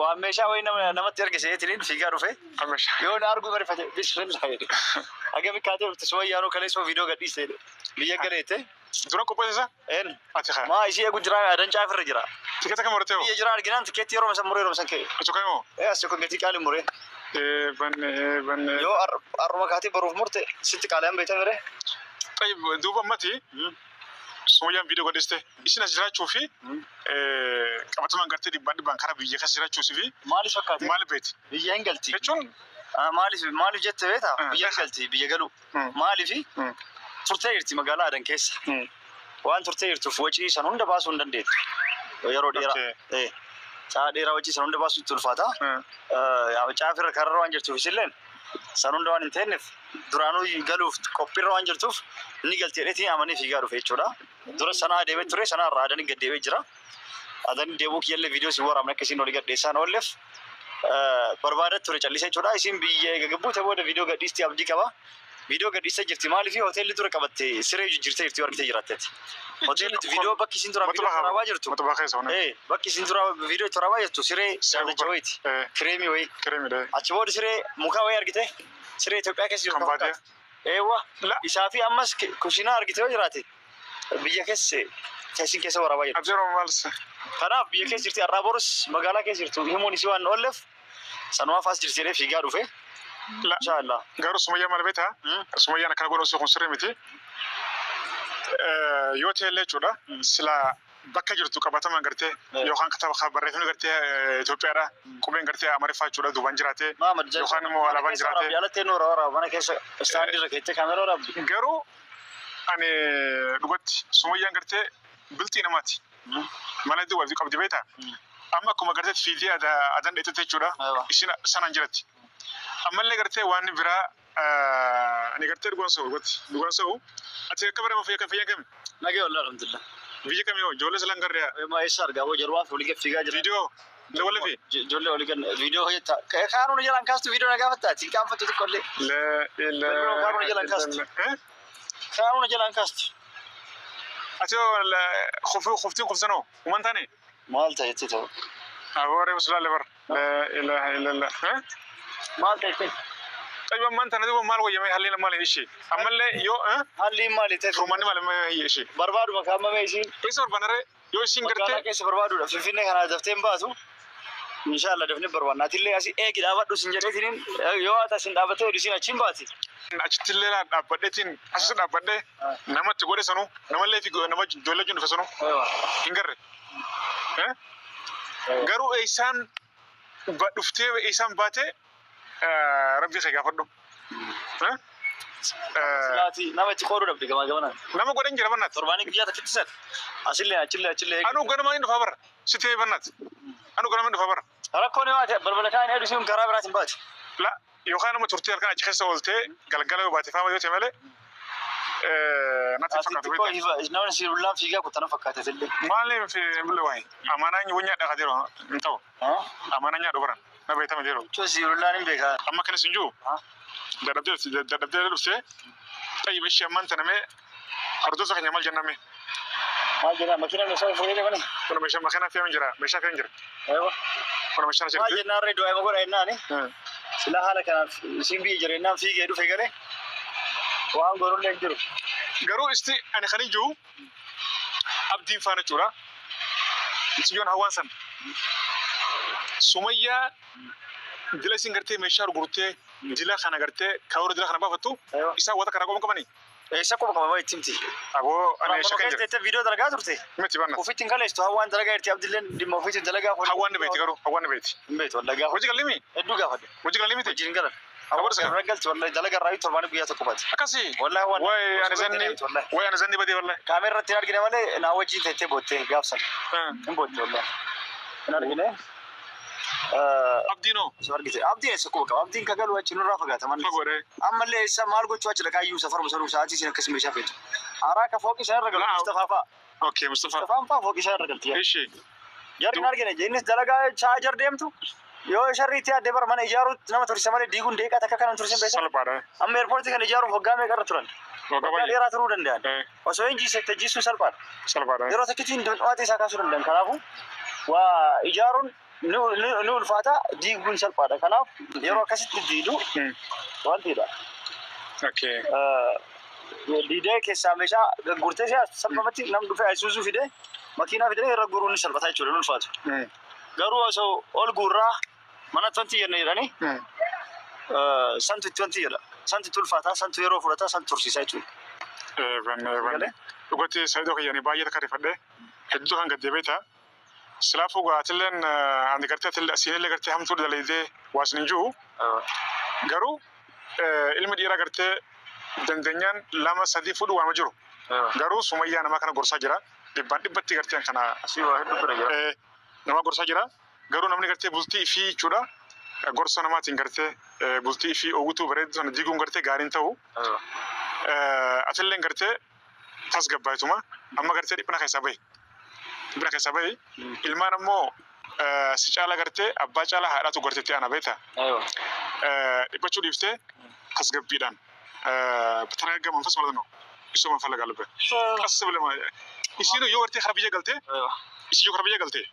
Waan meeshaa wayii nama namatti erge seetiniin fiigaa dhufe. Meeshaa. Yoo na arguu marifate bismillah jedhe. Hagami kaatee dhufte Sumayyaanuu kaleessoo viidiyoo gadhiiste jedhe. Biyya galeette. Dura qopheessisa? Een. Ati haa. Maa ishee eegu jira adan caafirra jira. Tikeeta kam murtee hoo? Biyya jira arginaan tikeetti yeroo san muree yeroo san ka'e. Achi kamimoo? Ee as kun gatii qaalii muree. Banne banne. Yoo har'uma kaatee baruuf murte sitti qaala'an beektan mere. Tayyib duuba ammati Sumayyaan viidiyoo gadhiiste isin as jiraachuu fi qabatamaan gartee dhibbaan dhibbaan karaa biyya keessa jiraachuu fi Maaliif fakkaate? maal beeti? Biyya hin galti. Jechuun Maaliif maaliif jette beektaa? Biyya hin galti biyya galu. Maaliif turtee jirti magaalaa Adan keessa. Waan turtee jirtuuf wacii san hunda baasuu hin dandeettu. Yeroo dheeraa. Sa'a dheeraa wacii san hunda baasuu itti ulfaata. Caafirra kararra waan jirtuuf isilleen san hunda waan hin teenneef duraanuu galuuf qophiirra waan jirtuuf ni galti jedheetiin amanee fiigaa dhufe jechuudha. Dura sanaa deemee ture sanaa irraa Adanii gad deebi'ee jira. Adanii deebuu kiyyallee viidiyoo isin waraabne akka isin olii gadheessaan oolleef barbaadat ture callisee jechuudha. Isin biyya eega gabbuute booda viidiyoo gadhiisti abdii qaba. Viidiyoo gadhiistee jirti maaliif hoteelli dura qabatte siree jijjiirtee jirti yoo argitee jiraatteeti. Hoteelli viidiyoo bakki isin dura viidiyoo waraabaa jirtu. Maxxanfaa keessa hona. Bakki isin dura viidiyoo itti waraabaa jirtu siree daalacha wayiiti. Kireemii wayii. Kireemidha. Achi booda siree mukaa wayii argite. Siree Itoophiyaa keessa jiru Kan baadiyyaa. fakkaata. Eewwa. Isaa fi ammas kushiinaa argite yoo jiraate biyya keessa isin keessa waraabaa jirtu. Abdii Oromoo maal se? Kanaaf biyya keessa jirti har'aa borus magaalaa keessa jirtu himuun isii waan oolleef sanumaaf as jirti jedhee fiigaa dhufe. Inshallah. Garuu Sumayyaa maal beektaa? Sumayyaan akkana godhuun kun sirrii miti. Yoo ta'e illee jechuudha. Sila bakka jirtu qabatamaan gartee yookaan kataba barreeffamni gartee Itoophiyaadha. Qubeen gartee Amaariffaa jechuudha duubaan jiraate. Yookaan immoo alaabaan jiraate. Alatti nu waraabaa mana keessa istaandii irra keettee kaameraa waraabdi. Garuu ani dhugatti Sumayyaan gartee bilxii namaati. Mana hedduu walitti qabdi beektaa? Amma akkuma gartee fiigee adan dheettete jechuudha. Isin sanaan jiratti. Ammallee gartee waan biraa ani gartee dhugaan sa'u dhugatti dhugaan sa'u ati akka bara fayyaa kan fayyaa kami? Nagee wallah alhamdulillah. Biyya kami hoo ijoollee silaan garree Ma eessa argaa boo jarumaaf olii gad fiigaa jira. Viidiyoo wala fi? Ijoollee olii gad viidiyoo hojjetta. Kaanuun jalaan kaastu viidiyoo na gaafatta ati qaanfattu xiqqoollee. Kaanuun jalaan kaastu. Kaanuun jalaan kaastu. Ati hoo kuftiin kufsanoo uuman taane? Maal ta'e jettee ta'u? Abooree musulaalee bara. La ilaha illallah. Maal ta'e? Xayyiba ammaan tana duuba maal wayyamee halliin maal ishee? Ammallee yoo Halliin maali ta'e? Furmaanni maal amma ishee? Barbaaduma kaa'amame isiin. Eessa barbaanarree? Yoo isiin gartee. Magaalaa keessa barbaaduudha. Finfinnee kana daftee hin baatu. Inshallah dafnee barbaanna. Atillee asii eegi dhaabadhu sin jedheetiin yoo ati asin dhaabattee isiin achiin baati. Achitti illee dhaabbadheetiin asis dhaabbadhee namatti godhe sanuu namallee fi nama ijoollee jiru dhufe sanuu hin garre. Garuu eessaan dhuftee eessaan baatee rabbii kee gaafadhu. Silaati nama itti qooduu dhabde gamaa gamanaan. Nama godhan jira bannaati. Torbaanii guyyaa takkitti san asillee achillee achillee. Anuu ganamaa hin dhufaa bara. Sitti himee bannaati. Anuu ganamaa hin dhufaa bara. Rakkoon yoo ati balbala kaan hedduu siin karaa biraatiin baati. La yookaan nama turtee halkan achi keessa ooltee galgala yoo baate faama yoo ta'e malee natti fakkaatu beektaa. Namni si bullaan fiigaa kuttana fakkaate illee. Maaliif hin bulle waa'ee? Amaanaa nyaadha kan jiru hin ta'u. Amaanaa nyaadhu baran. Na beektama jiru. Jechuun si bullaan hin beekaa. Amma kanas hin jiru. Dadhabdee dhuftee xayyiba ishee ammaan tana mee hordoftoota keenya maal jennaan mee? Maal jennaan makiinaa meeshaa fuudhee deemanii? Kun meeshaa makiinaa fe'amu jira meeshaa fe'amu jira. Kun meeshaa jirti. Maal jennaan ree du'aa godha jennaani? Sila haala kanaaf isiin biyya jira jennaan fiigee dhufe galee waan godhullee hin jiru. Garuu isti ani kan jiru abdiin faana jechuudha. Mucayyoon hawaan san Sumayyaa dila isin gartee meeshaa gurgurtee dila kana gartee karoora dila kana baafattu isaa wanta kana qofa qabanii. Eessa qofa qaba itti himti. Aboo ani eessa kan jiru. Viidiyoo dalagaa turte. Miti banna. Ofitti hin kaleessu hawaan dalagaa jirti abdilleen dhimma ofiitiin dalagaa. Hawaan ni beeti garuu hawaan ni beeti. Hin beetu wallahi. Hojii galimi. Hedduu gaafadhe. Hojii galimi miti. Hojiin galan. Hawaan galti wallahi dalagaa irraa torbaanii guyyaa tokko baati. Akkasii. Wallahi hawaan. Wayi ani zanni wayi ani zanni badee wallahi. Kaameera irratti hin argine malee naa wajjin teettee boottee gaafsan. Hin bootte wallahi. Hin argine. Abdiinoo. Argite. Abdiin eessa quba qaba? Abdiin kagalu achi nurraa fagaata manni. Fagoodha. Ammallee eessa maal gochuu achi dhaqaa iyyuu safaruma sanuu sa'aatii isin akkasii meeshaa feetu. Haaraa ka fooqii isaan irra galu Mustafaa fa'a. Okay Mustafaa. Mustafaan fa'a fooqii isaan irra galti. Ishi. Jarri hin argine innis dalagaa chaajar deemtu yoo sharri itti yaadde bara mana ijaaruu nama turse malee diiguun deeqaa takka kana turse beektaa. Salphaadha. Amma eerpoortii kana ijaaruuf waggaa meeqa irra turan? Waggaa dheeraa turuu danda'an. Osoo hin jiisette jiisuun salphaadha. Salphaadha. Yeroo takkittiin dhuwaatee isaa kaasuu danda'an. Kanaafuu waa ijaaruun Ni ulfaata diiguun salphaadha. Kanaaf yeroo akkasitti diidu wantiidha. Okay. Diidee keessaa meeshaa gurgurtee si'a salphumatti namni dhufee Isuzu fidee makiinaa fidee irra guuruun ni salphata jechuudha, ni ulfaatu. Garuu osoo ol guurraa mana wanti jenne jedhanii santu itti wanti jedha. Santu itti ulfaata, santu yeroo fudhata, santu tursiisa jechuudha. Banne. Dhugatti Saayidoo kiyyanii baay'ee takka rifadhee hedduu kan gaddee beektaa. Silaafuu gaatilleen ani gartee siinillee gartee hamtuu dalaydee waa isin hin jiru. Garuu ilmi dhiiraa gartee dandeenyaan lama sadii fuudhu waama jiru. Garuu Sumayyaa nama kana gorsaa jira. Dhibbaan dhibbatti gartee kana Asii waa hedduu bira jira. Nama gorsaa jira. Garuu namni gartee bultii ifii jechuudha. Gorsa namaatiin gartee bultii ifii ogutuu bareedu sana diiguun gartee gaariin ta'u. Atilleen gartee tasgabbaa'ituma amma gartee dhiphina keessaa bahi. Dhiphina keessaa bahi. Ilmaan ammoo si caala gartee abbaa caala haadhaatu garteetti aana beekta. Dhiphachuu dhiiftee tasgabbiidhaan ተረጋጋ መንፈስ ማለት ነው። እሱ መፈለግ አለበት። ቀስ ብለህ isiin yoo gartee kara biyya galtee isii yoo kara biyya galtee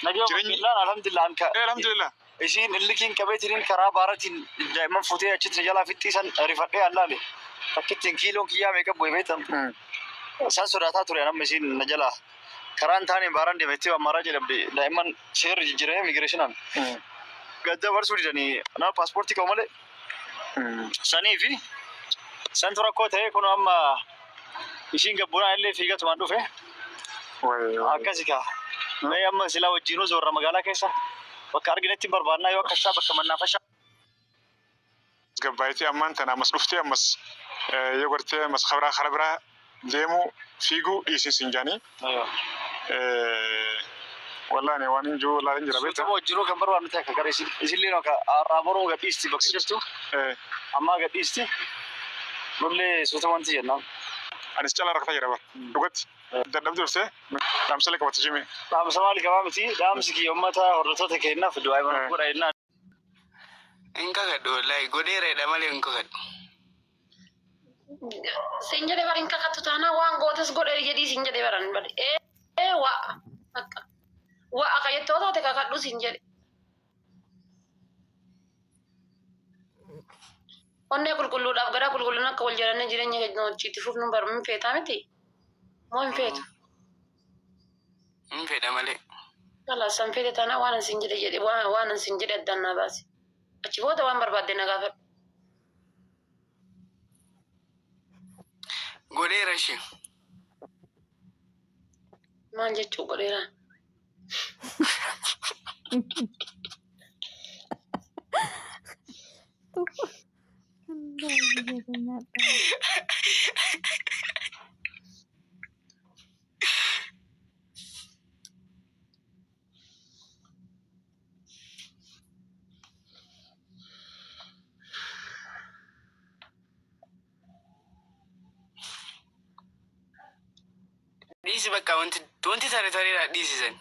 Nagaya Jireenya- alhamdulillah anka alhamdulillah. Isiin illikiin qabeetiin karaa baaratiin daa'imman fuutee achitti jalaa fixxii san rifadhee allaale. Takkittiin kiiloon kiyyaa meeqa bu'e beektan. San sodaataa ture amma isiin na jalaa. Karaan taaneen baaraan deemettee ammaraa jedhamte daa'imman seerri jijjiirame immigireeshinaan. Gadda barsuu didanii nama paaspoortii qabu malee sanii fi santu rakkoo ta'e kun amma isiin gabbuudhaan illee fiigatumaan dhufe akkasi kaa. Mee amma silaa wajjinuu zoorra magaalaa keessa bakka arginetti hin barbaannaa yoo akkasaa bakka mannaafashaa. Gabbaayitee ammaan tana ammas dhuftee ammas yoo gartee ammas kabiraa kara biraa deemuu fiiguu dhiisiin siin jaanii wallahi waan hin jiru laalin jira beektaa. Suutuma wajjinuu kan barbaadnu ta'e akka gara isillee akka har'aa boruu gadhiisti bakka jirtu ammaa gadhiisti nullee suutuma wanti jennaan. Anis caalaa rakkataa jira bara dhugatti dadhabdee dhuftee dhaamsalee qabate jimee. Dhaamsa maali qabaa miti dhaamsi kiyya uummata hordoftoota keenyaaf du'aa mana godha jennaan. Hin kakadhu wallahi godheeredha malee hin kakadhu. Sin jedhe bara hin kakattu taanaan waan gootes godhe jedhii sin jedhe baran bari. Ee wa'a akka wa'a ka jettoo taate kakadhu sin jedhe. Onnee qulqulluudhaaf garaa qulqulluun akka wal jalannee jireenya keenya wajjiitti fufnu baru hin feetaa miti? Moo hin feetu? Hin fedha malee. Kalaas san feete taanaan waan an sin jedhe jedhe waan an sin jedhe addaan naa baasi. Achi booda waan barbaadde na gaafadhu. Godheera ishee. Maal jechuu godheera? Dhiisi bakka wanti wanti tare tareedha dhiisisan.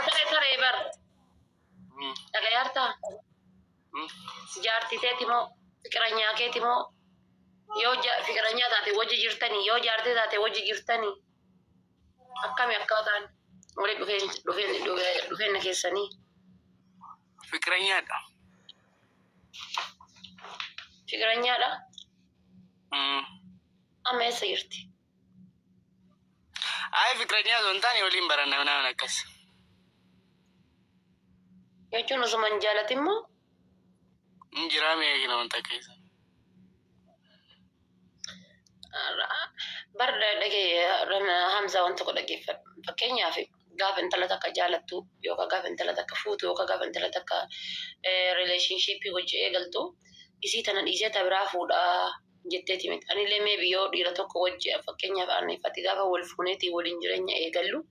Taree taree bar. Dhagayaartaa? Jaartii teeti moo fiqiranyaa keeti moo yoo fiqiranyaa taate wajji jirtanii yoo jaartii taate wajji jirtanii akkami akkaataan walitti dhufeenya keessanii? Fiqiranyaadha. Fiqiranyaadha? Amma eessa jirti? Ay fiqiranyaa osoo hin taane waliin baranna nama akkas. Jechuun osuma hin jaalatin moo? Hin jiraa mee eegina wanta keessa. Bar dhagee Hamza waan tokko dhaggeeffadhu. Fakkeenyaaf gaafa intala takka jaalattu yookaan gaafa intala takka fuutu yookaan gaafa intala takka relationshipii wajji eegaltu isii tana dhiisee ta biraa fuudhaa jetteeti miti. Anillee maybe yoo dhiira tokko wajji fakkeenyaaf aanneeffatti gaafa wal fuuneetii waliin jireenya eegallu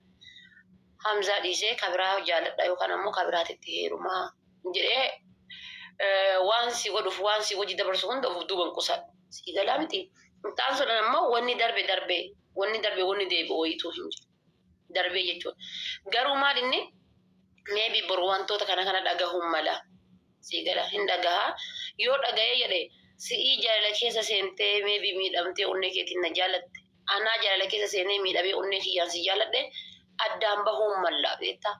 Hamzaa dhiisee ka biraa jaaladha yookaan ammoo ka biraatitti heerumaa jedhee waan si godhuuf waan si wajji dabarsu hunda of duuban qusadhu. Si galaa miti. Intaan sun ammoo wanni darbe darbe wanni darbe wanni deebi'u wayituu hin jiru. Darbee jechuudha. Garuu maal inni maybe boru wantoota kana kana dhagahuun mala. Si gala hin dhagahaa. Yoo dhagahee jedhe si'ii jaalala keessa seentee maybe miidhamtee onnee keetiin na jaalatte. Anaa jaalala keessa seenee miidhamee onnee kiyyaan si jaaladhe addaan bahuun malla beektaa.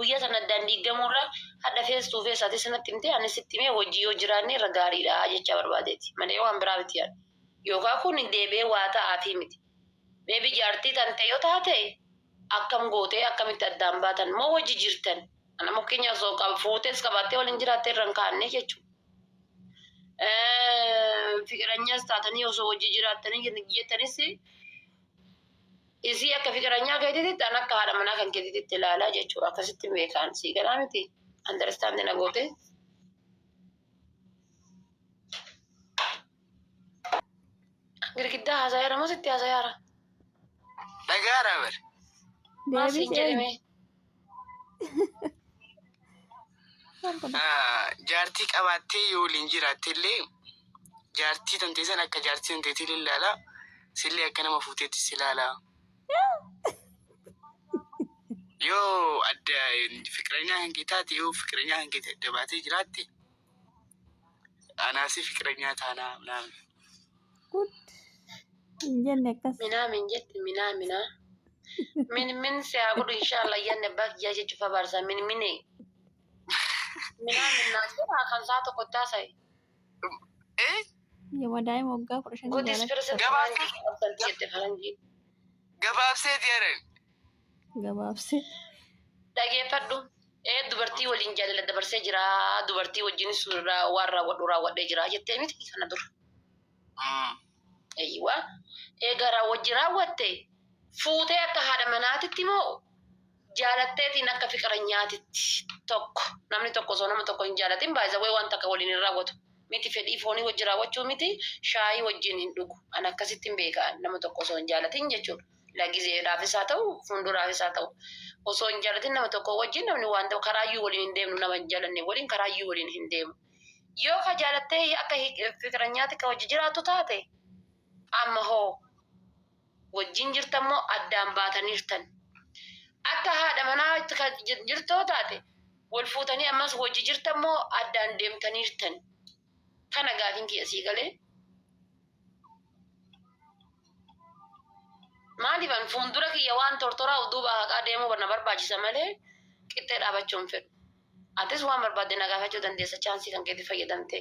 Guyyaa sana addaan diigamuurra hadha face to face ati sanatti himtee anis sitti himee hojii yoo jiraanne irra gaariidha jecha barbaadeeti. Malee waan biraa miti yaadu. Yookaan kun deebi'ee waa ta'aafi miti. Maybe jaartii tan ta'e yoo taate akkam gootee akkamitti addaan baatan moo hojii jirtan? Ana fakkeenya osoo fuutees qabaattee waliin jiraattee irra hin kaa'anne jechuudha. Fiqiranyaas taatanii osoo hojii jiraattanii jettanis isii akka fiqiranyaa keetiitti an akka haadha manaa kan keetiitti ilaalaa jechuudha. Akkasitti beekaan sii galaa miti. Understand na goote. Girgiddaa haasayaara moo sitti haasayaara? Dhagaara bar. Maal siin Deebisee jedhame? Jaartii qabaattee yoo waliin jiraatte illee jaartii tantee sana akka jaartii tanteetii ilaala. Sillee akka nama fuuteetti si ilaala. Yoo adda fiqiranyaa kan kee taate, yoo fiqiranyaa kan kee adda baatee jiraatte, anaasi fiqiranyaa taanaa naan. Good. Hin jenne akkas. Minaa min jetti minaa minaa. Min min si haa godhu inshallah yanne abbaa kiyyaa jechuuf abaarsa min mine. Minaa min naan jedha kan saa tokko taasise. Eh? Yoo daa'ima waggaa 15 Good is jaalatti present Gabaabsee jette faranjii. gabaabsee jeeran. Gabaabse. Dhageeffadhu. Ee, dubartii waliin jaalala dabarsee jira. Dubartii wajjin suuraa waan raawwadhu raawwadhee jira jettee miti kana dura. Eeyywa. Egaa raawwajji raawwatte fuutee akka haadha manaatitti moo jaalatteetiin akka fiqiranyaatitti? Tokko namni tokko osoo nama tokko hin jaalatin baay'ee waan takka waliin hin raawwatu. Miti fedhii foonii wajji raawwachuu miti, shaayii wajjin hin dhugu. Ani akkasitti hin beeka nama tokko osoo hin jaalatin jechuudha. Lagizeedhaafis haa ta'u, fuulduraafis haa ta'u. Osoo hin jaalatin nama tokko wajjin namni waan ta'u karaayyuu waliin hin deemnu, nama hin jaalanne waliin karaayyuu waliin hin deemu. Yoo ka jaalattee akka fiqiranyaatti ka wajji jiraattu taate, amma hoo wajjin jirtan moo addaan baataniirtan? Akka haadha manaa ka jirtoo taate wal fuutanii ammas wajji jirtan moo addaan deemtaniirtan? Kana gaafiin kiyya sii galee. Maaliif an fuuldura kiyya waan tortoraa of duuba haqaa deemuu na barbaachisa malee qixxee dhaabachuu hin fedhu. Atis waan barbaadde na gaafachuu dandeessa, chance kan keetti fayyadamte.